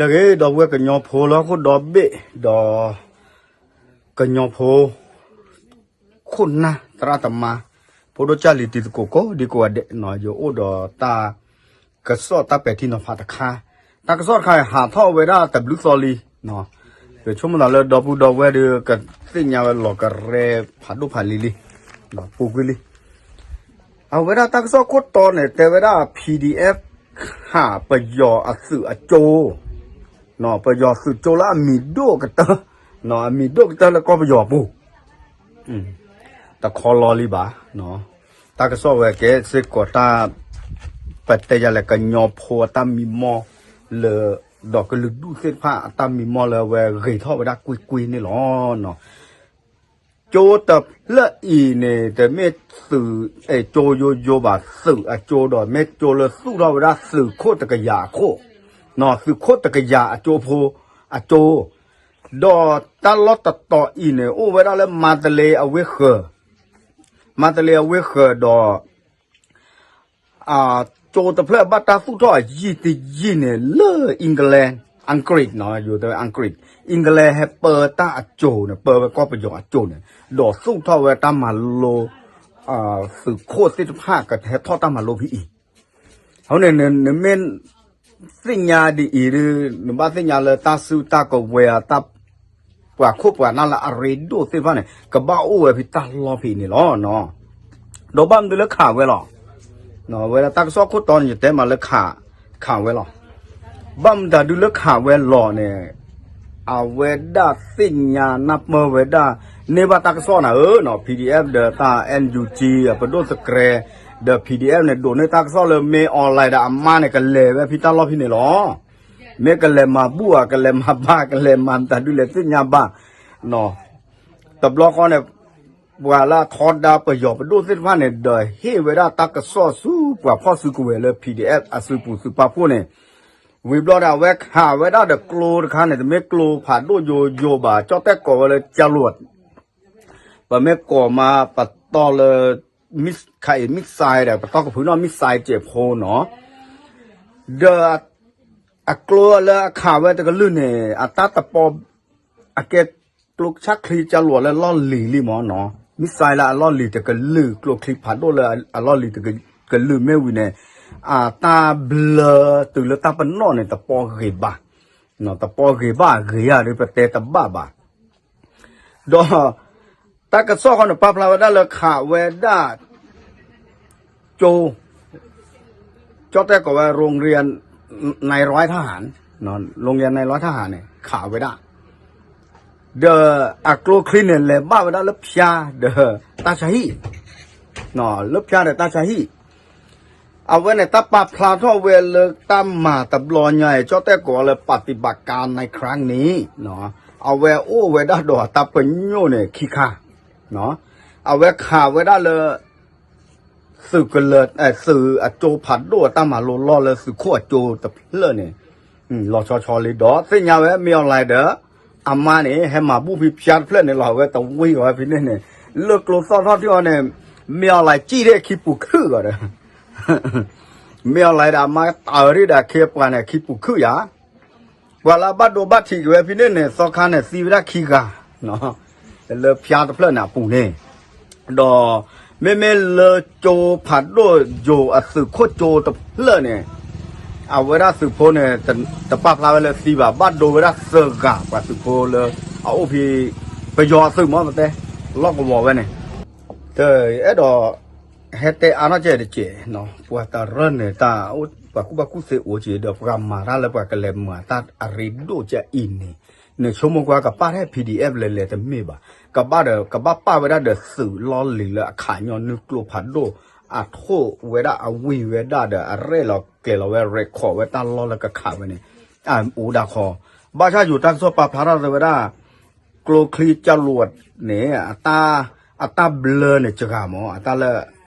လၢအဂ့ၤ ဒီပုၢ်ဝဲၢ်ကညီဖိလၢဟီၣ်ခိၣ်ဒီဘ့ၣ် ဒီး ကညီဖိ ခိၣ်နၢ်သရၣ်သမါ ဖိဒိၣ်ကၢ်လံၤတံၤသကိးကိးဒံကိးဂၤဒဲးန့ၣ် ယအိၣ်ဒီးတၢ်ကစီၣ်တၢ်ပဲာ်ထံနီၤဖးတခါ, တၢ်ကစီၣ်တခါအံၤဟးထီၣ်ဝဲဒၣ်တဘျုးသီလံ, ယဆိကမိၣ်သးလၢဒီပုၢ်ဒီဝဲၢ်ဒုး ကသ့ၣ်ညါဝဲလီၤကရဲဖးဒိၣ်ဖးလံၤလံ, ပူၤကွံာ်လံ အဝဲဒၣ်တၢ်ကစီၣ်ခိၣ်တီန့ၣ် တဲဝဲဒၣ် PDF ခးပယီၤအသုးအကၠိ, ပယီၤသုးကၠိလၢအမံၤဒိၣ်ကတၢၢ်, အမံၤဒိၣ်ကတၢၢ်လၢကီၢ်ပယီၤအပူၤ, တခီလီၤလံဘၣ်, တၢ်ကစီၣ်ဝဲကဲစ့ၢ်ကီးတၢ် ပတဲယၤလဲၣ် ကညီဖိအတၢ်မံမီၢ်လၢ ဒီးကလုာ်ဒူၣ်သ့ၣ်တဖၣ်အတၢ်မံမီၢ်လၢအဝဲဂ့ၤထီၣ်ဝဲဒၣ်ကွ့ၢ်ကွ့ၢ်န့ၣ်လီၤ. ကၠိတဖျၢၣ်အံၤန့ၣ် တမ့ၢ်သုး အဲၣ်ကၠိယိယိဘၣ် သုးအကၠိဒီး မ့ၢ်ကၠိလၢသူၣ်ထီၣ်ဝဲဒၣ်သုးခိၣ်တကယၤအခိၣ်, သုးခိၣ်တကယၤအကၠိဖိ အကၠိ, ဒီးတၢ်လီၢ်တတီၤအံၤန့ၣ် အိၣ်ဝဲဒၣ်လၢမါတလ့အဝ့ၢ်ဃၢၤ, မါတလ့အဝ့ၢ်ဃၢၤဒီး ကၠိတဖျၢၣ်ဘၣ်တၢ်သူၣ်ထီၣ်အယံာ်တယံာ်န့ၣ် လၢ England, အင်္ဂရံး, ယိၤတဲဝဲအင်္ဂရံး, England ဟဲပၢတၢ်အကၠိန့ၣ် ပၢဝဲကီၢ်ပယီၤအကၠိန့ၣ် ဒီးသူၣ်ထီၣ်ဝဲတၢ်မၤလိ သုးခိၣ်သ့ၣ်တဖၣ်ကဟဲထီၣ်တၢ်မၤလိဖဲအံၤ, အဃိန့ၣ် နမ့ၢ် သ့ၣ်ညါဒ်အံၤဒုး နဘၣ်သ့ၣ်ညါလၢတၢ်စုတၢ်ကဝဲၤအတၢ် ပှၤခိၣ်ပှၤနၢ်လၢအရ့ဒိၣ်သ့ၣ်တဖၣ်န့ၣ် ကဘၣ်အိၣ်ဝဲဖဲတၢ်လီၢ်ဖဲအံၤန့ၣ်လီၤ. ဒီးဘၣ်မနုၤလၢခးဝဲလီၤ, ဝဲဒၣ်တၢ်ကစီၣ်ခိၣ်တီန့ၣ် ယတဲမးလၢ ခးဝဲလီၤ. ဘၣ်မတၤဒုးလၢခးဝဲလီၤန့ၣ် အဝဲဒၣ်သ့ၣ်ညါနၢ်ပၢၢ်ဝဲဒၣ် န့ၢ်ဘၣ်တၢ်ကစီၣ်နၤဧၢ, PDF ဒီးတၢ် NUG အပဒိၣ်သကြဲး ဒီး PDF န့ၣ် ဒိးန့ၢ်တၢ်ကစီၣ်လၢ မင်းအောင်လှိုင် ဒီးအမါန့ၣ် ကလဲၤဝဲဖဲတၢ်လီၢ်ဖဲန့ၣ်လီၤ. မ့ၢ်ကလဲၤမၤဘူၣ်ဧါ ကလဲၤမၤဘါ ကလဲၤမၤမတၤဒုးလဲၤသ့ၣ်ညါဘၣ် တဘျီဃီန့ၣ် ပှၤလၢအထီဒါပယီၤပဒိၣ်သ့ၣ်တဖၣ်န့ၣ် ဒီးဟ့ၣ်ဝဲဒၣ်တၢ်ကစီၣ်ဆူပှၤဖီၣ်စုကဝဲၤလၢ PDF အစုပူၤစုပာ်ဖှိၣ်န့ၣ်, ဝံၤဘျီဒီး အဝဲခးဝဲဒၣ်ဒီးကျိတခါန့ၣ် တမ့ၢ်ကျိဖးဒိၣ်ယိယိဘၣ် ကၠီၣ်တဲၣ်ကိးဝဲလၢ จรวด, ပမ့ၢ်ကိးမးပတီၢ်လၢ ခးအံၤ missile ဒီး ပတီၢ်ကဖုနီၣ် missile စဲးဖိနီၤ, ဒီး အကျိလၢအခးဝဲတကလုာ်န့ၣ် အတၢ်တပီ အကဲကျိဆၣ်ချံ จรวด လၢလီၢ်လံၤလံမးနီၤ, missile လၢအလီၢ်လံၤတကလုာ် ကျိချံဖးဒိၣ်လၢအလီၢ်လံၤတကလုာ်မ့ၢ်ဝံၤန့ၣ် အတၢ်ဘျၢတုၤလၢတၢ်ပနီၣ်န့ၣ် တပီဂ့ၤဘၣ်, တပီဂ့ၤဘၣ်ဂ့ၤဧါဒီး ပတဲတဘၣ်ဘၣ် ဒီး တၢ်ကစီၣ်ဃီန့ၣ် ပာ်ဖျါဝဲဒၣ်လၢခးဝဲဒၣ် ကၠိ ကၠီၣ်တဲၣ်ကိးဝဲ โรงเรียนนายร้อยทหาร, โรงเรียนนายร้อยทหารန့ၣ် ခးဝဲဒၣ်, ဒီးအကျိချံန့ၣ် လဲၤဘၣ်ဝဲဒၣ်လၢဖၠါဒီးတၢ်ဆါဟံၣ်, လၢဖၠါဒီးတၢ်ဆါဟံၣ် အဝဲန့ၣ် တၢ်ပာ်ဖျါထီၣ်ဝဲလၢတၢ်မၤတဘျီညါအံၤ ကၠီၣ်တဲၣ်ကိးလၢ ปฏิบัติการในครั้งนี้ အဝဲအိၣ်ဝဲဒၣ်ဒီးတၢ်ပညိၣ်န့ၣ်ခံခါ, အဝဲခးဝဲဒၣ်လၢ သုးကလၢၤ သုးအကၠိဖးဒိၣ်အတၢ်မၤလိလီၢ်လၢသုးခိၣ်အကၠိတဖျၢၣ်န့ၣ် လီၤဆီဆီလံဒီး သ့ၣ်ညါဝဲ မင်းအောင်လှိုင် ဒီး အမါန့ၣ် ဟဲမၤဘူၣ်ဖဲဖၠါတဖျၢၣ်န့ၣ်လီၤ အဝဲတဝံၤဂီၤဝဲဖဲန့ၣ်န့ၣ် လၢကျိသီၣ်ထီၣ်ထံအီၤန့ၣ် မင်းအောင်လှိုင် စံၣ်ဒၣ်ခံပူၤခုၣ်ဂီၤဒီး မင်းအောင်လှိုင် ဒီးအမါတၢ်အီၤဒ်ဒီးခ့ပှၤန့ၣ် ခံပူၤခုၣ်ယၤ ပှၤလၢအဘၣ်ဒိဘၣ်ထံးက့ၤဝဲဖဲန့ၣ်န့ၣ် သီခါန့ၣ် သံဝဲဒၣ်ခံဂၤ လၢဖၠါတဖျၢၣ်န့ၣ်အပူၤန့ၣ် ဒီး မ့မ့ၢ်လၢကၠိဖးဒိၣ်ယိၤအသုးခိၣ်ကၠိတဖျၢၣ်န့ၣ် အဝဲဒၣ်သုးဖိန့ၣ် တပာ်ဖျါဝဲလၢသံဘၣ် ဘၣ်ဒိဝဲဒၣ်သၢဂၤပှၤသုးဖိလၢ အအိၣ်ဖဲ ပယီၤအသုးမ့ၢ်ပတဲ လီၢ်ကဝီၤဝဲန့ၣ် တအဲၣ်ဒိး ဟဲတဲအါထီၣ်ကဲတကဲး ပှၤတရၢၢ်န့ၣ်တၢ် ပှၤကူၣ်ဘၣ်ကူၣ်သ့အိၣ်က့ၤဒီး ပှၤမၤတၢ်လၢပှၤကလဲၤမၤတၢ်အရ့ဒိၣ်ကဲအံၤန့ၣ် နဆိကမိၣ်ကွၢ်ကပၣ်ထဲ PDF လဲၤလဲၤတမ့ၢ်ဘၣ်. ကဘၣ်ဒီး ကဘၣ်ပာ်ဝဲဒၣ်ဒီးသုးလီၢ်လံၤလၢအခးညီနုၢ်ကျိဖးဒိၣ် အထိၣ်ဝဲဒၣ်အဝံၤဝဲဒၣ်ဒီး အရဲၣ်လီၤကျဲၤလီၤဝဲ record ဝဲတၢ်လီၢ်လၢကခးဝဲန့ၣ် အအိၣ်ဒၣ်ခီ ဘၣ်ဆၣ်ယိၤတၢ်ကစီၣ်ပာ်ဖျါထီၣ်ဝဲဒၣ် ကျိချံကၠၢ်လိာ်န့ၣ် အတၢ်ဘျၢန့ၣ်စှၤမး အတၢ်လၢ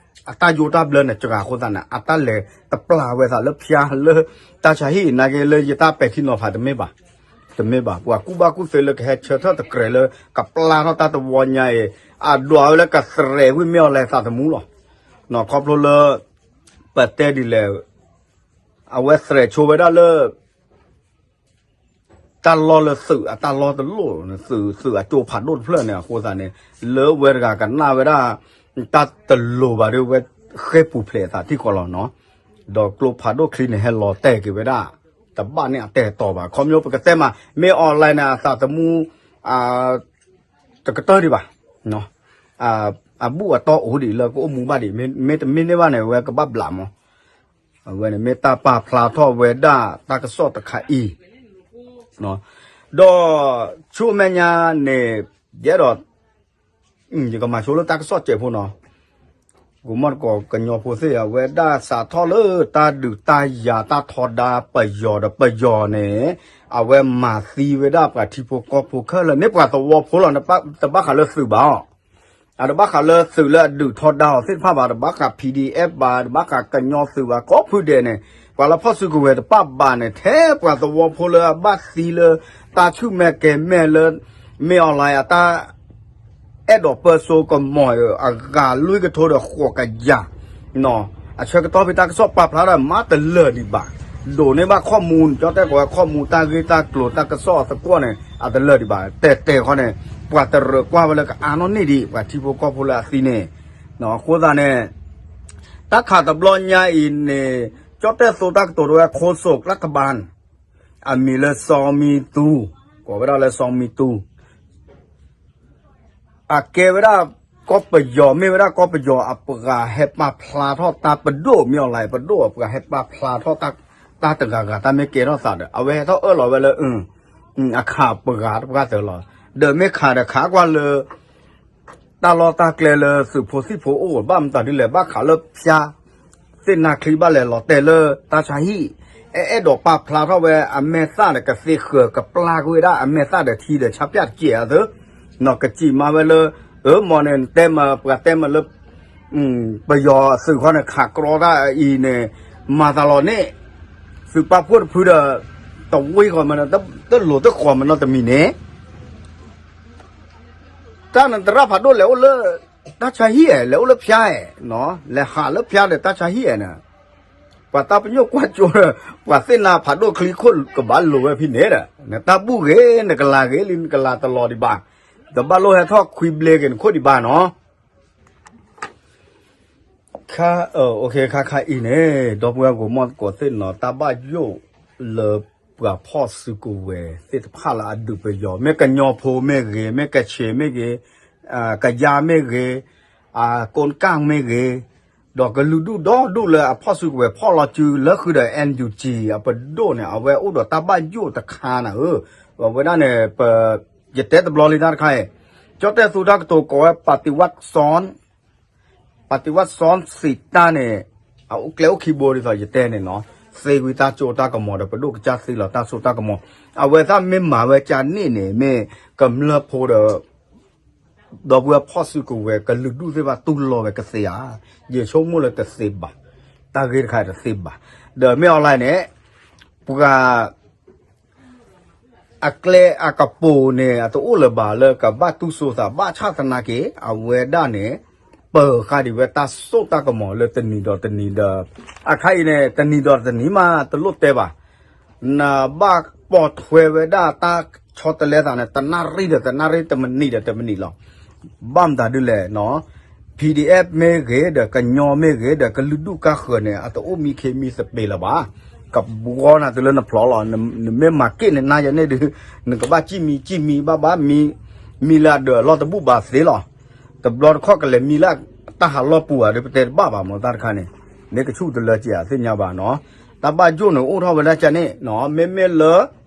အတၢ်ယိၣ်တၢ်ဘျၢန့ၣ်စှၤအဃိသတးန့ၣ် အတၢ်လဲၤတပျၢ်ဝဲသးလၢဖၠါလၢ တၢ်ဆါဟံၣ်နာ်က့လၢယတၢ်ပဲာ်ထံနီၤဖးတမ့ၢ်ဘၣ်. တမ့ၢ်ဘၣ် ပှၤကူၣ်ဘၣ်ကူၣ်သ့လၢကဟဲဆၢထၢၣ်တကြၢးလၢ ကပျၢ်ထီၣ်တၢ်တဝီညါအံၤ အဒွးဝဲလၢကသရဲးဝံၤမ့ၢ်အီၤလဲၤသးသမူလီၤ. ခီဖျိလၢ ပတဲဒ်လဲၣ် အဝဲသရဲးဆိဝဲဒၣ်လၢ တၢ်လီၢ်လၢသုးအတၢ်လီၢ်တလိၣ်န့ၣ် သုး သုးအကၠိဖးဒိၣ်တဖျၢၣ်န့ၣ် အဃိသတးန့ၣ် လၢဝဲတဂၤကနၣ်ဝဲဒၣ် တၢ်တလိၤဘၣ်ဒီး ဝဲဃဲပူၤဖျဲးအသးထံၣ်ဃီလီၤနီၤ. ဒီးကျိဖးဒိၣ်ချံန့ၣ် ဟဲလီၤတဲာ်က့ၤဝဲဒၣ် တဘၣ်န့ၢ်အတဲာ်တီၤဘၣ် ခီဖျိပကတဲမး မ့ၢ် online န့ၣ် အသးသမူ တကတၢၢ်ဒံးဘၣ် အဘူၣ်အတီၢ်အိၣ်ဒံးလၢကအိၣ်မူဘၣ်ဒံး မ့တမ့ၢ်န့ၢ်ဘၣ်န့ၣ် ဝဲကဘၣ်ဘျးမး. အဝဲန့ၣ်မ့ၢ်တၢ်ပာ်ဖျါထီၣ်ဝဲဒၣ်တၢ်ကစီၣ်တခါအံၤ ဒီးဆူအမဲာ်ညါန့ၣ် ယအဲၣ်ဒိး ယကမၤဆိလၢတၢ်ကစီၣ်စဲးဖိနီၤ, ကမီၢ်တကိးကညီဖိသ့ၣ် အဝဲဒၣ်စးထီၣ်လၢတၢ်ဒုးတၢ်ယၤတၢ်ထီဒါပယီၤဒီးပယီၤန့ၣ် အဝဲမၤသံဝဲဒၣ်ပှၤထံဖိကီၢ်ဖိခဲလၢာ် မ့ၢ်ပှၤသဝီဖိလီၤ တဘၣ်ဃးလၢသုးဘၣ်အီၤ အတဘၣ်ဃးလၢသုးလၢအဒုးထီဒါအီၤသ့ၣ်တဖၣ်ဘၣ်, တဘၣ်ဃး P D F ဘၣ်, တဘၣ်ဃးကညီသုးဘၣ်, ကိးဖုဒဲးန့ၣ် ပှၤလၢဖီၣ်စုကဝဲၤတပၣ်ဘၣ်န့ၣ် ထဲပှၤသဝီဖိလၢအဘၣ်သံလၢ တၢ်ဆူၣ်မဲာ်ကဲၤမဲာ်လၢ မ့ၢ် online အတၢ် အဲၣ်ဒိးပၢစိကမီၤအဂၤလွံၢ်ကထိဒီးဃိးကယၤ အဆၢကတီၢ်ဖဲတၢ်ကစီၣ်ပာ်ဖျါဒီးမၤတလၢာ်ဒံးဘၣ်, ဒိးန့ၢ်ဘၣ်ခီၣ်မူ ကၠီတဲၣ်ကိးဝဲခီၣ်မူတၢ်ဂ့ၢ်တၢ်ကျိၤတၢ်ကစီၣ်အသကွီၢ်န့ၣ် အတလၢာ်ဒံးဘၣ်, တဲတဲခီန့ၣ် ပှၤတရၢၢ်ကွၢ်ဝဲလၢကအါနီၣ်န့ၢ်ဒံး ပှၤထံဖိကီၢ်ဖိလၢအသံန့ၣ်, အဃိသတးန့ၣ် တၢ်ခးတဘျီညါအံၤန့ၣ် ကၠီတဲၣ်သိတၢ်ကတိၤတဝဲခိစိးကျၢၢ်ကဘၣ် အမံၤလၢစီၤမံသူ, ကိးဝဲဒၣ်လၢစီၤမံသူ အကဲဝဲဒၣ် ကီၢ်ပယီၤ မ့ၢ်ဝဲဒၣ်ကီၢ်ပယီၤအပှၤဟဲပာ်ဖျါထီၣ်တၢ်ပဒိၣ် မ့ၢ်အီၤလၢပဒိၣ်အပှၤဟဲပာ်ဖျါထီၣ် တၢ်တဂၤဂၤတၢ်မ့ၢ်ကဲထီၣ်သးဒီး အဝဲဟဲထီၣ်အၢၣ်လီၤဝဲလၢ အခးပှၤတပှၢ်တၢၢ်လီၤ, ဒီးမ့ၢ်ခးဒီးခးကွၢ်လၢ တၢ်လီၢ်တၢ်ကျဲလၢသုးဖိသံၣ်ဖိအိၣ် ဘၣ်မတၤဒ်လဲၣ် ဘၣ်ဃးလၢဖၠါ သ့ၣ်နၢ်ချံဘၣ်လဲၤလီၤတဲာ်လၢတၢ်ဆါဟံၣ်, အဲအဲၣ်ဒိးပာ်ဖျါထီၣ်ဝဲအမဲာ်သၣ်ဒီးကသ့ဃၢၤကပျၢ်ကွံာ်ဝဲဒၣ်အမဲာ်သၣ်ဒီးထံဒီးဆါပၠၣ်တကဲးအသး, နီၢ်ကစံးမါဝဲလၢ အၢမီၢ်န့ၣ် တဲမး ပှၤတဲမးလၢ ပယီၤသုးခီန့ၣ် ခးကြီတၢ်အံၤန့ၣ် မၤသးလီၤန့ၣ် သုးပာ်ဖှိၣ်တဖုဒီး တဝ့ၢ်ဃီမး တလိၤတဃီၤမးနီတမံၤန့ၣ် တၢ်နသရၣ်ဖးဒိၣ်လဲၤအိၣ်လၢ တၢ်ဆါဟံၣ်ဧါ, လဲၤအိၣ်လၢဖၠါဧါ, လဲၤဟးလၢဖၠါဒီးတၢ်ဆါဟံၣ်ဧါန့ၣ်, ပှၤတၢ်ပညိၣ်ကွၢ်ကၠိဒီး ပှၤသ့ၣ်နၤဖးဒိၣ်ချံခိၣ်ကဘၣ်လိၤဝဲဖဲန့ၣ်ဒီး နတၢ်ဘူၣ်ဂ့ၤ နကလၤဂ့ၤလံ နကလၤတလီၤဒံးဘၣ်, တဘၣ်လိၣ်ဟဲထီၣ်ခွံဘျ့က့ၤနခိၣ်ဒံးဘၣ်နီၤ ခါအၢၣ်အိၣ်ခါခါအံၤန့ၣ် ဒီပုၢ်ဝဲၢ်ကိးမီၢ်သကိးသ့ၣ်နီၤ တၢ်ဘၣ်ယိၣ်လၢပှၤဖီၣ်စုကဝဲၤသ့ၣ်တဖၣ်လၢအဒုးပယီၤ မ့ၢ်ကညီဖိမ့ၢ်ဂ့ၤ မ့ၢ်ကဆ့းမ့ၢ်ဂ့ၤ ကယါမ့ၢ်ဂ့ၤ ကိးကၢ်မ့ၢ်ဂ့ၤ ဒီးကလုာ်ဒူၣ်ဒီဒူၣ်လၢအဖီၣ်စုကဝဲၤဖီၣ်လီၤစုလၢဃုာ်ဒီး NUG အပဒိၣ်န့ၣ် အဝဲအိၣ်ဒီးတၢ်ဘၣ်ယိၣ်တခါန့ၣ်ဧၢ, အဝဲဒၣ်န့ၣ် ပ ယတဲတဘျီလံတၢ်တခါအံၤ, ကၠီတဲၣ်သူတၢ်ကတိၤကိးဝဲ ပၣ်တံဝၣ်စီၣ် ပၣ်တံဝၣ်စီၣ်စံးတၢ်န့ၣ် အအိၣ်ကျဲအိၣ်ခံဘိဒ်သိးယတဲန့ၣ်နီၤ, သ့ဝံတၢ်စိတၢ်ကမီၤဒီး ပဒိၣ်ကစၢ်သ့လီၤတၢ်စိတၢ်ကမီၤ, အဝဲသ့ၣ်မ့ၢ်မၤဝဲကန့ၣ်န့ၣ် မ့ၢ်ကမျၢၢ်ဖိဒီး ဒီပုၢ်ဝဲၢ်ဖီၣ်စုကဝဲၤကလုာ်ဒူၣ်သ့ၣ်တဖၣ်တူၢ်လိာ်ဝဲကသ့ဧါ, ယဆိကမိၣ်လၢတသ့ဘၣ်, တၢ်ဂ့ၢ်တခါတသ့ဘၣ်, ဒီးမ့ၢ်အီၤလၢန့ၣ် ပှၤ အကျဲအကပိၤန့ၣ် အတအိၣ်လၢၤဘၣ်လၢကဘၣ်တူၢ်စိသးဘၣ်ဆၣ်သနာ်က့ အဝဲဒၣ်န့ၣ် ပၢၤဃာ်ဒံးဝဲတၢ်စိတၢ်ကမီၤလၢတနံၤဒီးတနံၤဒီး အခါအံၤန့ၣ် တနံၤဒီးတနံၤမးတလိၣ်တဲဘၣ်, နဘၣ်ပိာ်ထွဲဝဲဒၣ်တၢ်ဆီတလဲသးန့ၣ် တနၣ်ရံၣ်ဒီးတနၣ်ရံၣ် တမံးနံးဒီးတမံးနံးလီၤ. ဘၣ်မတၤဒ်လဲၣ်နီၤ PDF မ့ၢ်ဂ့ၤဒီးကညီမ့ၢ်ဂ့ၤဒီးကလုာ်ဒူၣ်ကါဃၢၤန့ၣ် အတအိၣ်မံခ့မံသပ့ၤလၢၤဘၣ်. ကဘှီနၤတုၤလၢနဖျိလီၤ. နမ့ၢ်မၤက့ၣ်န့ၣ်နၤယဲန့ၣ်ဒုး နကဘၣ်စံၣ်မံစံၣ်မံဘၣ်ဘၣ်မံ မံလၢအဒၢးအလီၢ်တဘူၣ်ဘၣ်သ့လီၤ. တဘျီတခီၣ်ကလဲၤမံလၢတၢ်ဟးလီၢ်ပူၤဧါဒီး ပတဲတဘၣ်ဘၣ်မ့ၢ်တၢ်တခါန့ၣ် မ့ၢ်ကဆူၣ်တလၢက့ၤအသ့ၣ်ညါဘၣ်နီၤ. တၢ်ဘၣ်ယိၣ်န့ၣ်အိၣ်ထီၣ်ဝဲဒၣ်ကန့ၣ်နီၤ မ့မ့ၢ်လၢ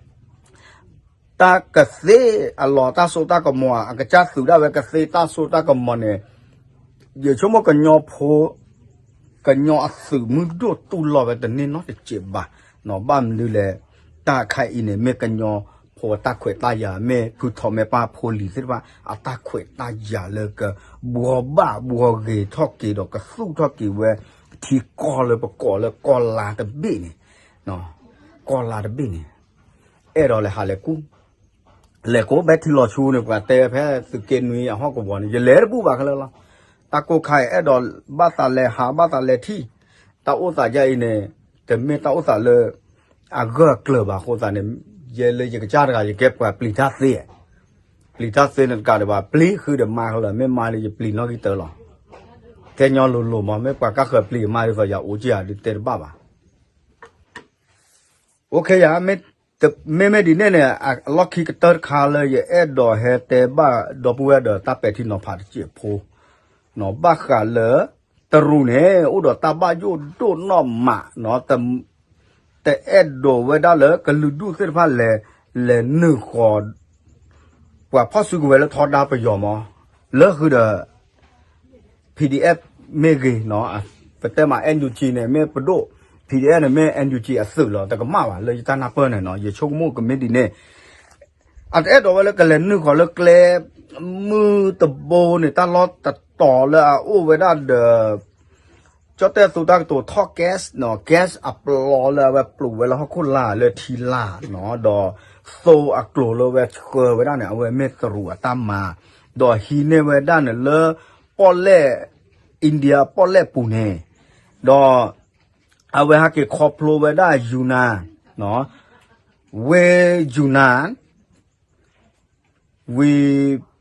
တၢ်ကသ့အလီၢ်တၢ်စိတၢ်ကမီၤ အကစၢ်သုးဒၣ်ဝဲကသ့တၢ်စိတၢ်ကမီၤန့ၣ် ယဆိကမိၣ်ကညီဖိ ကညီအသုးမုၢ်ဒိၣ်တူၢ်လိာ်ဝဲတန့ၢ်နီတစဲးဘၣ်. ဘၣ်မနုၤလဲၣ် တၢ်အခါအံၤန့ၣ် မ့ၢ်ကညီဖိအတၢ်ခွဲးတၢ်ယာ် မ့ၢ်ဖုထီၣ်မ့ၢ်ပၢ်ဖိလံၤသ့ၣ်တဖၣ် အတၢ်ခွဲးတၢ်ယာ်လၢကဘှီဘၣ်ဘှီဂ့ၤထီၣ်က့ၤဒီးကသူၣ်ထီၣ်က့ၤဝဲ ထံကီၢ်လၢပကိးလၢကီၢ်လါတဘ့ၣ်န့ၣ် ကီၢ်လါတဘ့ၣ်န့ၣ် အဲၣ်ဒိးလဲၤဟးလဲၤကူၣ် လဲၤကိးဘဲထံလီၤဆူန့ၣ် ပှၤတဲဖဲသုးက့နွံအဟီၣ်ကဝီၤန့ၣ် ယလဲၤတဘူၣ်ဘၣ်ခဲလၢာ်လီၤ. တၢ်ကိၢ်ခါအံၤ အဲၣ်ဒိးဘၣ်သးလဲၤဟးဘၣ်သးလဲၤထံၣ် တၢ်အိၣ်သးယါအံၤန့ၣ် တမ့ၢ်တၢ်အိၣ်သးလၢ အဂၢၢ်အကျၢၤဘၣ်အဃိသတးန့ၣ် ယဲလၢယကစၢ်တဂၤ ယကဲပှၤပျံၤတၢ်သ့, ပျံၤတၢ်သ့န့ၣ်တကးဒံးဘၣ် ပျံၤဃုာ်ဒီးမၤလၢၤ မ့ၢ်မၤလၢယပျံၤနီၣ်ဂံၢ်တၢလီၤ. ကဲညီလိၤလိၤမး မ့ၢ်ပှၤကါဃၢၤပျံၤမၤဒ်သိးယအိၣ်ကယၤဒုးတဲတဘၣ်ဘၣ်. အိၣ်ခ့ယၤ, မ့မ့ၢ်ဒ်န့ၣ်န့ၣ် အလီၢ်ခံကတၢၢ်တခါလၢယအဲၣ်ဒိးဟဲတဲဘၣ်ဒီပုၢ်ဝဲၢ်ဒီးတၢ်ပဲာ်ထံနီၤဖးတစဲးဖိ, ဘၣ်ဃးလၢ တရူးန့ၣ် အိၣ်ဒီးတၢ်ဘၣ်ယိၣ်ဒိၣ်နီၢ်မး, တအဲၣ်ဒိးဝဲဒၣ်လၢကလုာ်ဒူၣ်သ့ၣ်တဖၣ်လဲၤ, လဲၤနုာ်ဃီၤ ပှၤဖီၣ်စုကဝဲၤလၢထီဒါပယီၤမး, လၢဃုာ်ဒီး P D F မ့ၢ်ဂ့ၤ, ပတဲမး N U G န့ၣ် မ့ၢ်ပဒိၣ်, P D F န့ၣ် မ့ၢ် N U G အသုးလီၤ, တကမၣ်ဘၣ် လၢယတၢ်နၢ်ပၢၢ်န့ၣ်နီၤ, ယဆိကမိၣ်ကမ့ၢ်ဒ်န့ၣ်, အတအဲၣ်ဒိးဝဲလၢကလဲၤနုာ်ဃီၤလၢကျဲ မုၢ်တဘိန့ၣ် တၢ်လီၢ်တတီၤလၢအအိၣ်ဝဲဒၣ်ဒီး ကၠီၣ်တဲၣ်သူတၢ်ကတိၤထီၣ် gas နီၤ, gas အပျီလၢအဝဲပျိးဝဲလၢဟီၣ်ခိၣ်လာ်လၢထံလာ်နီၤ, ဒီးသိအကျိၤလၢဝဲဆှၢဝဲဒၣ်န့ၣ် အဝဲမ့ၢ်တရူးအတၢ်မၤ, ဒီးဟံးန့ၢ်ဝဲဒၣ်န့ၣ်လၢ ပီၣ်လဲၣ် India ပီၣ်လဲၣ်ပူၤန့ၣ်, ဒီး အဝဲဟဲက့ၤခီဖျိဝဲဒၣ် Yunnan နီၤ, ဝ့ၢ် Yunnan ဝံၤ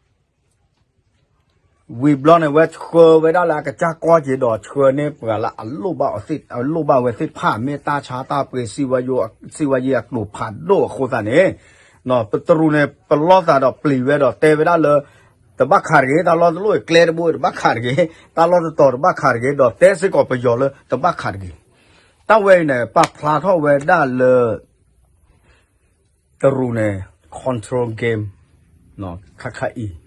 ဝံၤဘျီန့ၣ် ဝဲဆှၢဝဲဒၣ်လၢအကစၢ်ကီၢ်က့ၤဒီး ဆှၢန့ၢ်ပှၤလၢအလိၣ်ဘၣ်အီၤသ့ၣ်, အလိၣ်ဘၣ်ဝဲသ့ၣ်တဖၣ် မ့ၢ်တၢ်ဆါတၢ်ပှ့ၤ စံးဝဲယံၤအကျိၤဖးဒိၣ်အဃိသတးန့ၣ်, ပတရူးန့ၣ် ပလီၢ်သးဒီးပျံၤဝဲဒီးတဲဝဲဒၣ်လၢ တဘၣ်ခးတဂ့ၤ, တၢ်လီၢ်တလီၢ်အံၤကျဲတဘိတဘၣ်ခးတဂ့ၤ, တၢ်လီၢ်တတီၤတဘၣ်ခးတဂ့ၤ, ဒီးတဲစ့ၢ်ကီးပယီၤလၢတဘၣ်ခးတဂ့ၤ. တၢ်ဝဲအံၤန့ၣ် ပာ်ဖျါထီၣ်ဝဲဒၣ်လၢ တရူးန့ၣ် control game ခါခါအံၤ,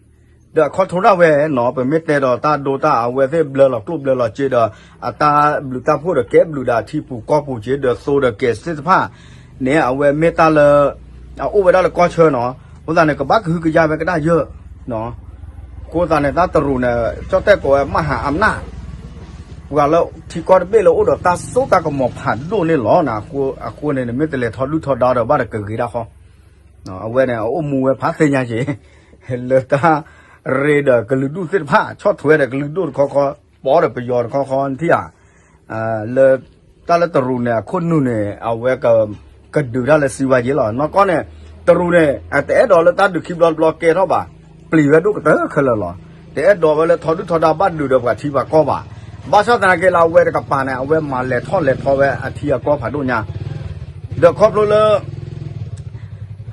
ဒီးအ control ဒၣ်ဝဲနီၤ, ပမ့ၢ်တဲဒီးတၢ်ဒိတၢ်အဝဲသ့ၣ်ဘျၢလီၤကျိၣ်ဘျၢလီၤစ့ဒီး အတၢ်ဘျုးတၢ်ဖှိၣ်ဒီးကဲဘျုးဒီးအထံပူၤကီၢ်ပူၤက့ၤ ဒီးသိဒီးကဲသ့ၣ်တဖၣ်န့ၣ် အဝဲမ့ၢ်တၢ်လၢ အအိၣ်ဝဲဒၣ်လၢကီၢ်ဆၢနီၤ, အဃိသတးန့ၣ် ကဘၣ်ကဟုကယာ်ဝဲကဒၣ်ယၢၢ် အဃိသတးန့ၣ် တၢ်တရူးန့ၣ် ကၠီၣ်တဲၣ်ကိးဝဲ မဟာอำนาจ ပှၤလၢထံကီၢ်တဘ့ၣ်လၢအိၣ်ဒီးတၢ်စိတၢ်ကမီၤဖးဒိၣ်န့ၣ်လီၤ. အဃိန့ၣ် နမ့ၢ်တလဲၤထီဒုၣ်ထီဒါဒီးဘၣ်ဒီးကဂ့ၤဒၣ်ဃီ, အဝဲန့ၣ် အအိၣ်မူဝဲဖးသ့ၣ်ညါက့ၤ လၢတၢ်ရ့ဒီးကလုာ်ဒူၣ်သ့ၣ်တဖၣ် ဆီၣ်ထွဲဒီးကလုာ်ဒူၣ်တခီခီ ပီဒီးပယီၤတခီခီ နထံၣ်ဧါ လၢတၢ်လၢတရူးန့ၣ် အခိၣ်နူာ်န့ၣ် အဝဲကဒုးတၢ်လၢစံးဝဲယ့လီၤ. နီၢ်ကီၢ်န့ၣ် တရူးန့ၣ် အတအဲၣ်ဒိးလၢတၢ်ဒုးခံဘျီတဘျီကဲထီၣ်ဘၣ်, ပျံၤဝဲဒိၣ်ကတၢၢ်ခဲလၢာ်လီၤ. တအဲၣ်ဒိးဝဲလၢထီဒုၣ်ထီဒါဘၣ်ဒုးဒီးပှၤထံပှၤကီၢ်ဘၣ်. ဘၣ်ဆၣ်သနာ်က့လၢအဝဲတကပၤန့ၣ် အဝဲမၤလဲၤထီၣ်လဲၤထီဝဲအထံအကီၢ်ဖးဒိၣ်ညါ, ဒီးခီဖျိလၢ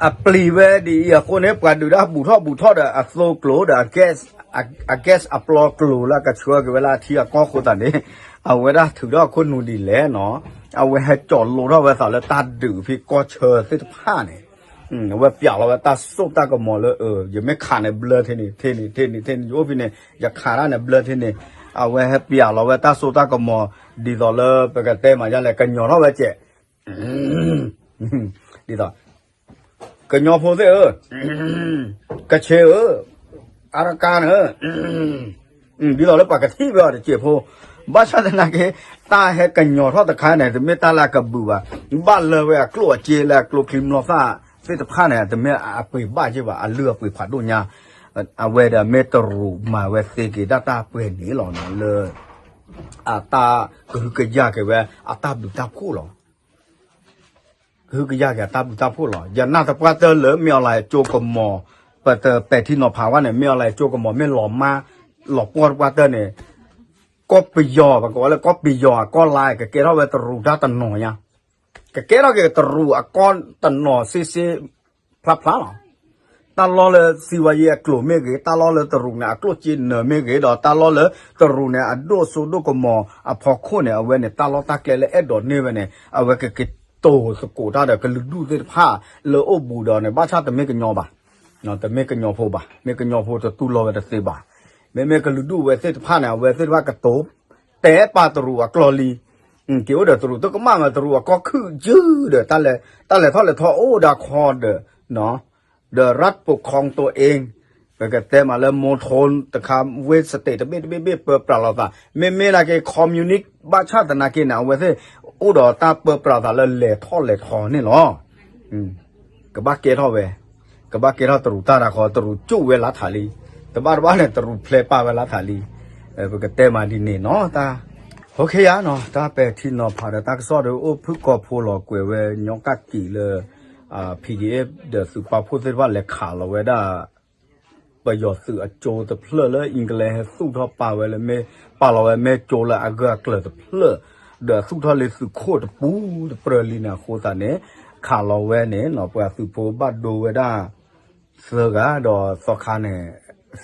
အပျံၤဝဲဒ်အံၤအဃိန့ၣ် ပှၤဒုးတၢ်ဘူးထီၣ်ဘူးထီၣ်ဒီးအသိကျိၤဒီး အ gas အပျီကျိၤလၢအကဆှၢက့ၤဝဲလၢအထံအကီၢ်အဃိသတးန့ၣ် အဝဲဒၣ်ထုးထီၣ်အခိၣ်နူာ်ဒ်လဲၣ်နီၤ, အဝဲဟဲကၠီၤလိထီၣ်ဝဲသးလၢတၢ်ဒုးဖဲကီၢ်ဆၢသ့ၣ်တဖၣ်န့ၣ်, အဝဲပျးလီၤဝဲတၢ်စိတၢ်ကမီၤလၢ ယမ့ၢ်ခးန့ၣ်ဘျၢထံန့ၣ် ထံန့ၣ် ထံန့ၣ် ထံန့ၣ် ယအိၣ်ဖဲန့ၣ် ယခးတၢ်န့ၣ်ဘျၢထံန့ၣ်, အဝဲဟဲပျးလီၤဝဲတၢ်စိတၢ်ကမီၤ ဒ်သိးလၢပကတဲမၤယါလဲၣ် ကညီၤထီၣ်ဝဲစဲး ဒ်သိး ကညီဖိသ့ၣ်ဧၢ, ကဆ့ဧၢ, အါရကါန့ၣ်ဧၢ, ဒ်သိးလၢပှၤကထံၣ်ဝဲအီၤတစဲးဖိ, ဘၣ်ဆၣ်သနာ်က့ တၢ်ဟဲကညီၤထီၣ်တခါန့ၣ် တမ့ၢ်တၢ်လၢအကဘုးဘၣ်, ဘၣ်လၢဝဲအကျိၣ်အစ့လၢအကျိချံမျိာ်သၣ်သ့ၣ်တဖၣ်န့ၣ် တမ့ၢ်အပှ့ၤဘၣ်က့ဘၣ်, အလုၢ်အပှ့ၤဖးဒိၣ်ညါ, အဝဲဒီးမ့ၢ်တရူးမၤဝဲသ့က့ၤဒၣ်တၢ်ပှဲၤန့ၣ်လီၤနီၤ လၢ အတၢ်ကဟုကယာ်က့ၤဝဲ အတၢ်ဘျုးတၢ်ဖှိၣ်လီၤ. ကဟုကယာ်က့ၤအတၢ်ဘျုးတၢ်ဖှိၣ်လီၤ. ယနာ်သပှၢ်တၢၢ်လၢ မ့ၢ်အီၤလၢကၠိကမီၤ, ပတပဲာ်ထံနီၤဖးဝဲန့ၣ် မ့ၢ်အီၤလၢကၠိကမီၤ မ့ၢ်လီၤမါ လီၤပှီၢ်သပှၢ်တၢၢ်န့ၣ်, ကီၢ်ပယီၤ ပကိးဝဲလၢကီၢ်ပယီၤအကီၢ်လါ ကကဲထီၣ်ဝဲတရူးတၢ်တနီၤညါ, ကကဲထီၣ်က့ၤတရူးအကီၢ်တနီၤစ့စ့ ဖျါဖျါလီၤ. တၢ်လီၢ်လၢစံးဝဲယဲအကျိၤမ့ၢ်ဂ့ၤ, တၢ်လီၢ်လၢတရူးန့ၣ် အကျိၣ်စ့နၢၤမ့ၢ်ဂ့ၤ, ဒီးတၢ်လီၢ်လၢတရူးန့ၣ် အဒိၣ်စိဒိၣ်ကမီၤအဖီခိၣ်န့ၣ် အဝဲန့ၣ် တၢ်လီၢ်တၢ်ကျဲလၢအဲၣ်ဒိးန့ၢ်ဝဲန့ၣ် အဝဲကကတိၤသကိးတၢ်ဒီးကလုာ်ဒူၣ်သ့ၣ်တဖၣ်လၢအိၣ်ဘူးဒီးန့ၣ် ဘၣ်ဆၣ်တမ့ၢ်ကညီဘၣ်, တမ့ၢ်ကညီဖိဘၣ်, မ့ၢ်ကညီဖိတတူၢ်လိာ်ဝဲတသ့ဘၣ်. မ့မ့ၢ်ကလုာ်ဒူၣ်ဝဲသ့ၣ်တဖၣ်န့ၣ် အဝဲသ့ၣ်တဖၣ်ကတိၤ တဲပာ်တရူးအကျိာ်လံ က့ၤအိၣ်ဒီးတရူး တကမၣ်မး တရူးအကီၢ်ခုၣ်ယုၢ်ဒီး တၢ်လဲၤထီၣ်လဲၤထီအိၣ်ဒၣ်ခီဒီး ဒီး รัฐปกครองตัวเอง ပကတဲမးလၢ မူထိတခါ ဝ့ၢ် state တဘ့ၣ်တဘ့ၣ်ဘ့ၣ်ပၢပြးလိာ်သး မ့မ့ၢ်နာ်က့ communist ဘၣ်ဆၣ်သနာ်က့န့ၣ် အဝဲသ့ၣ်အိၣ်ဒီးတၢ်ပၢပြးသးလၢလဲၤထီၣ်လဲၤထီန့ၣ်လီၤ. ကဘၣ်ကဲထီၣ်ဝဲ, ကဘၣ်ကဲထီၣ်တရူးတၢ်တခီ တရူးကၠိၣ်ဝဲလါထးလံ, တဘၣ်တဘၣ်န့ၣ် တရူးဖျဲးပာ်ဝဲလါထးလံ, ပကတဲမးဒ်န့ၣ်နီၤ တၢ် ဟိခဲယါနီၤ တၢ်ပဲာ်ထံနီၤဖးဒီးတၢ်ကစီၣ်ဒီးအိၣ်ဖုၣ်ကိာ်ဖိလီၤကွဲးဝဲညီကၣ်ကံာ်လၢ PDF ဒီးသုးပာ်ဖှိၣ်သ့ၣ်တဖၣ်လဲၤခးလီၤဝဲဒၣ် ပယီၤသုးအကၠိတဖျၢၣ်လၢ England ဟဲသူၣ်ထီၣ်ပာ်ဝဲလၢမ့ၢ် ပာ်လီၤဝဲမ့ၢ်ကၠိလၢအဂၢၢ်အကျၢၤတဖျၢၣ် ဒီးသူၣ်ထီၣ်လၢသုးခိၣ်တပူၤတပြၢၤလံန့ၣ်အဃိသတးန့ၣ် ခးလီၤဝဲန့ၣ်နီၤ ပှၤသုးဖိဘၣ်ဒိဝဲဒၣ် သၢဂၤ ဒီးသီခါန့ၣ်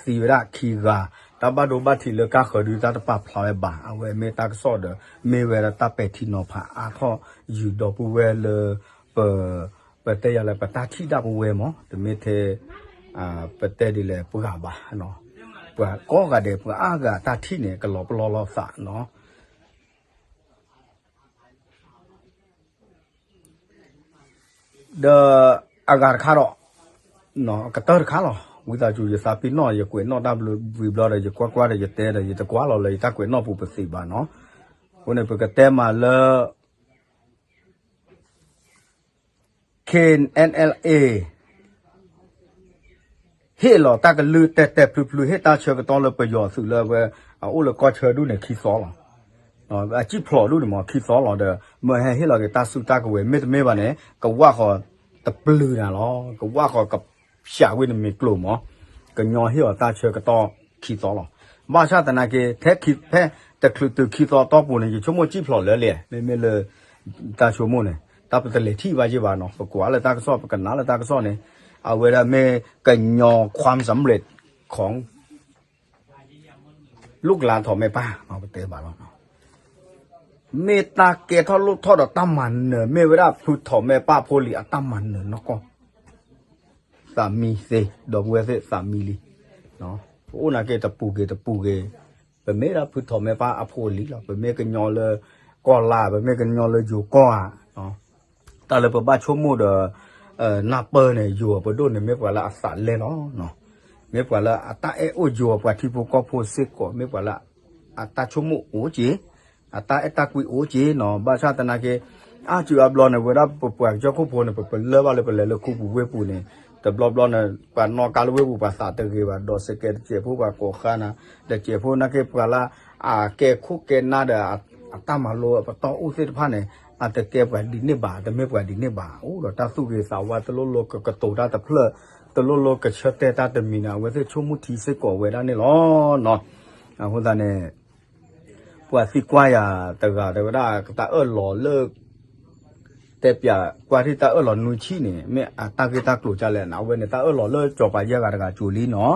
သံဝဲဒၣ်ခံဂၤ တၢ်ဘၣ်ဒိဘၣ်ထံးလၢကါဃၢၤဒုးတၢ်တပာ်ဖျါဝဲဘၣ် အဝဲမ့ၢ်တၢ်ကစီၣ်ဒီး မ့ၢ်ဝဲဒၣ်တၢ်ပဲာ်ထံနီၤဖးအါထီၣ်ယုာ်ဒီပုၢ်ဝဲၢ်လၢ ပ ပတဲယၤလၢပတၢ်ထံၣ်ဒၣ်ပဝဲမး တမ့ၢ်ထဲ ပတဲဒ်လဲၣ်ပှၤဘၣ် ပှၤကိးဂၤဒဲး ပှၤအါဂၤတၢ်ထံၣ်န့ၣ် ကလီၤပလီၢ်လိာ်သးနီၤ ဒီးအဂၤတခါဒီး ကတၢၢ်တခါလီၤ ဝံသးစူၤ ယသးပ့ၤနီၣ် ယကွဲးနီၣ်တၢ်ဘျုးဝံၤဘျီဒီး ယကွၢ်ကွၢ်ဒီးယတဲဒီး ယတကွၢ်လီၤလၢယတၢ်ကွဲးနီၣ်ပူၤပသ့ဘၣ်နီၤ အဃိန့ၣ် ပကတဲမးလၢ KNLA ဟ့ၣ်လီၤတၢ်ကလုၢ်တဲာ်တဲာ်ဖျုးဖျုး ဟ့ၣ်တၢ်ဆၢကတီၢ်လၢပယီၤသုးလၢအဝဲ အအိၣ်လၢကီၢ်ဆၢဒူၣ်န့ၣ်ခံသီလီၤ. အစံၣ်ဖျိးဒူၣ်န့ၣ်မး ခံသီလီၤဒီး မၢဟဲဟ့ၣ်လီၤက့ၤတၢ်စုတၢ်ကဝဲၤ မ့တမ့ၢ်ဘၣ်န့ၣ် ကဝၣ်ဃီၤတပျုၤနၤလီၤ. ကဝၣ်ဃီၤက ပျးဝဲန့ၣ်မ့ၢ်ကျိၤမး ကညီဟ့ၣ်အီၤတၢ်ဆၢကတီၢ်ခံသီလီၤ. ဘၣ်ဆၣ်သနာ်က့ ထဲခံဖဲတချုးတုၤခံသီအတီၢ်ပူၤန့ၣ် ယဆိကမိၣ်စံၣ်ဖျိးလၢလဲၣ် မ့မ့ၢ်လၢ တၢ်ဆိကမိၣ်န့ၣ် တၢ်ပတလဲၤထံၣ်ဘၣ်ယ့ၢ်ဘၣ်နီၤ ပကွၢ်လၢတၢ်ကစီၣ် ပကနၣ်လၢတၢ်ကစီၣ်န့ၣ် အဝဲဒၣ်မ့ၢ်ကညီ ความสำเร็จ ของ ลูกหลานถอดแม่ป้า ပတဲဘၣ်လီၤ မ့ၢ်တၢ်ကဲထီၣ်လိၣ်ထီၣ်ဒီးတၢ်မၤနၢၤ မ့ၢ်ဝဲဒၣ်ဖုထီၣ်မဲာ်ပၢ်ဖိလံၤအတၢ်မၤနၢၤနီၢ်ကီၢ် သးမံသ့ ဒီပုၢ်ဝဲၢ်သ့ၣ်သးမံလံ ပအိၣ်နာ်က့တပူၤက့ၤတပူၤက့ၤ ပမ့ၢ်ဒၣ်ဖုထီၣ်မဲာ်ပၢ်အဖိအလံၤလီၤ ပမ့ၢ်ကညီလၢကီၢ်လၢ် ပမ့ၢ်ကညီလၢယိၤကီၢ်ဧါ တၢ်လၢပဘၣ်ဆိကမိၣ်ဒီး နၢ်ပၢၢ်န့ၣ် ယိၤပဒိၣ်န့ၣ် မ့ၢ်ပှၤလၢအသးလဲလီၤ မ့ၢ်ပှၤလၢအတၢ်အဲၣ်အိၣ်ယိၤပှၤထံဖိကီၢ်ဖိစ့ၢ်ကီး မ့ၢ်ပှၤလၢ အတၢ်ဆိကမိၣ်အိၣ်က့ၤ အတၢ်အဲၣ်တၢ်ကွံအိၣ်က့ၤနီၤ ဘၣ်ဆၣ်သနာ်က့ အါစုအါဘျီန့ၣ် ဝဲဒၣ်ပပှၤကစၢၢ်ခိၣ်ဖိန့ၣ် ပပလၢၢ်ဘၣ်လၢပလဲၤလၢခူပူၤဝ့ၢ်ပူၤန့ၣ် တဘျီဘျီန့ၣ် ပှၤနီၣ်ကါလၢဝ့ၢ်ပူၤပှၤသးတဂ့ၤဘၣ် ဒီးစကဲတစဲးဖိပှၤကိးဃါနၤ တစဲးဖိနာ်က့ပှၤလၢ အကဲခိၣ်ကဲနၢ်ဒီး အတၢ်မၤလိအပတီၢ်အိၣ်သ့ၣ်တဖၣ်န့ၣ် အတကဲပှၤဒ်န့ၣ်ဘၣ် တမ့ၢ်ပှၤဒ်န့ၣ်ဘၣ် အိၣ်ဒီးတၢ်သူၣ်ဂ့ၤသးဝါ တလိၣ်လိကကတိၤတၢ်တဖျၢၣ် တလိၣ်လိကဆၢတဲာ်တၢ်တမံၤန့ၣ် အဝဲသ့ၣ်ဆိကမိၣ်ထံစ့ၢ်ကီးဝဲဒၣ်န့ၣ်လီၤ. အဃိသတးန့ၣ် ပှၤသံကွၢ်ယၤတဂၤတဲဝဲဒၣ် တၢ်အၢၣ်လီၤလၢ တဲပျးကွၢ်ထံၣ်တၢ်အၢၣ်လီၤနွံဆံန့ၣ် မ့ၢ်အတၢ်ဂ့ၢ်တၢ်ကျိၤကလဲၣ်န့ၣ် အဝဲန့ၣ်တၢ်အၢၣ်လီၤလၢစီၤပၤယဲၢ်ဂၤတဂၤကၠိၤလံနီၤ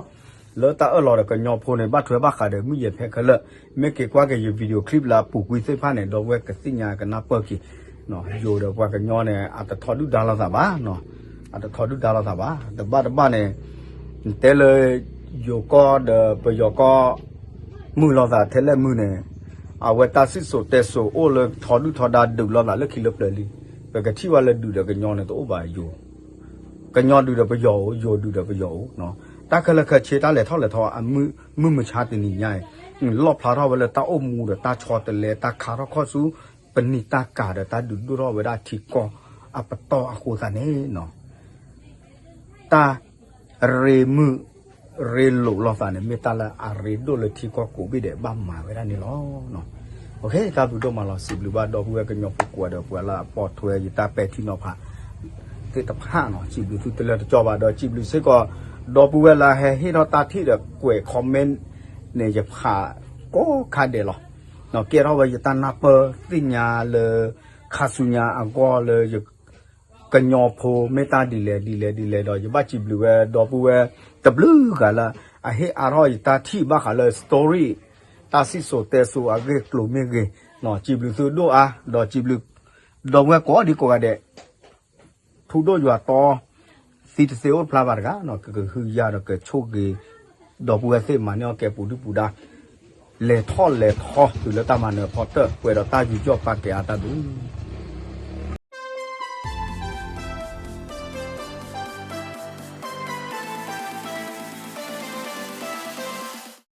လၢတၢ်အၢၣ်လီၤဒီးကညီဖိန့ၣ် ဘၣ်ထွဲဘၣ်ဃးဒီးမုၢ်ယဲၢ်ဖဲခဲလၢာ် မ့ၢ်က့ၤကွၢ်က့ၤယ video clip လၢအပူၤကွံာ်သ့ၣ်တဖၣ်န့ၣ် ဒီပုၢ်ဝဲၢ်ကသ့ၣ်ညါကနၢ်ပၢၢ်က့ၤ ယိၤဒီးပှၤကညီန့ၣ် အတထီဒုၣ်ဒါလိာ်သးဘၣ်နီၤ အတထီဒုၣ်ဒါလိာ်သးဘၣ် တဘၣ်တဘၣ်န့ၣ် တဲလၢ ယိၤကီၢ်ဒီးပယီၤကီၢ် မုာ်လိာ်သးထဲလဲၣ်မုာ်န့ၣ် အဝဲတၢ်စံၣ်စိၤတဲစိၤအိၣ်လၢထီဒုၣ်ထီဒါဒုးလိာ်သးလၢခံလၢပျၢၤလံ ပကထံၣ်ဝဲလၢဒုးဒီးကညီန့ၣ်တအိၣ်ဘၣ်ယိၤ ကညီဒုးဒီးပယီၤအိၣ် ယိၤဒုးဒီးပယီၤအိၣ် တၢ်ခဲလၢာ်ခဲဆ့တၢ်လဲၤထီၣ်လဲၤထီ မုၢ်မဆါတနံၤညါအံၤ လီၣ်ဖျါထီၣ်ဝဲလၢတၢ်အိၣ်မူဒီးတၢ်ဆီတလဲ တၢ်ခါထီၣ်ခီၣ်ဆူ ပနံာ်တၢ်ကၤဒီးတၢ်ဒုးဒိၣ်ထီၣ်ဝဲဒၣ်ထံကီၢ်အပတီၢ်အဃိသတးန့ၣ် တၢ်ရ့မုာ်ရ့လိာ်လိာ်သးန့ၣ် မ့ၢ်တၢ်လၢအရ့ဒိၣ်လၢထံကီၢ်ကိးဘ့ၣ်ဒဲးဘၣ်မၤဝဲဒၣ်န့ၣ်လီၤ. တၢ်ဘျုးဒိၣ်မးလီၤ စံးဘျုးဘၣ်ဒီပုၢ်ဝဲၢ်ကညီဖိကိးဂၤဒီး ပှၤလၢအပိာ်ထွဲယတၢ်ပဲာ်ထံနီၤဖးသ့ၣ်တဖၣ်နီၤ စံးဘျုးသုတလၢတကီဘၣ်ဒီး စံးဘျုးစ့ၢ်ကီး ဒီပုၢ်ဝဲၢ်လၢဟဲဟ့ၣ်ထီၣ်တၢ်ထံၣ်ဒီးကွဲး comment န့ၣ် ယဖးကိးခါဒဲးလီၤ. ကဲထီၣ်ဝဲယတၢ်နၢ်ပၢၢ်သ့ၣ်ညါလၢ ခါဆူညါအဂီၢ်လၢယ ကညီဖိမ့ၢ်တၢ်ဒ်လဲၣ်ဒ်လဲၣ်ဒ်လဲၣ်ဒီး ယဘၣ်စံးဘျုးဝဲဒီပုၢ်ဝဲၢ်တဘျုးဂၤလၢ အဟ့ၣ်အါထီၣ်ယတၢ်ထံၣ်ဘၣ်ဃးလၢ story တၢ်စံၣ်စိၤတဲစိၤအဂ့ၢ်ကျိၤမ့ၢ်ဂ့ၤ စံးဘျုးသုဒိၣ်အါ ဒီးစံးဘျုး ဒီပုၢ်ဝဲၢ်ကိးဒံကိးဂၤဒဲး ထူဒိၣ်ယွၤတီ သံတသ့အိၣ်တဖျါဘၣ်တဂၤ ကကဟုကယာ်ဒီးကဆိၣ်ဂ့ၤ ဒီပုၢ်ဝဲၢ်သ့ၣ်မၤန့ၢ်အီၣ်ကဲပူၤဒုၣ်ပူၤဒါ လဲၤထီၣ်လဲၤထီတုၤလၢတၢ်မၤနၢၤဖီတၢၣ် ပှဲၤဒီးတၢ်ယူးယီၣ်ပာ်ကဲအါတၢ်ဘျုး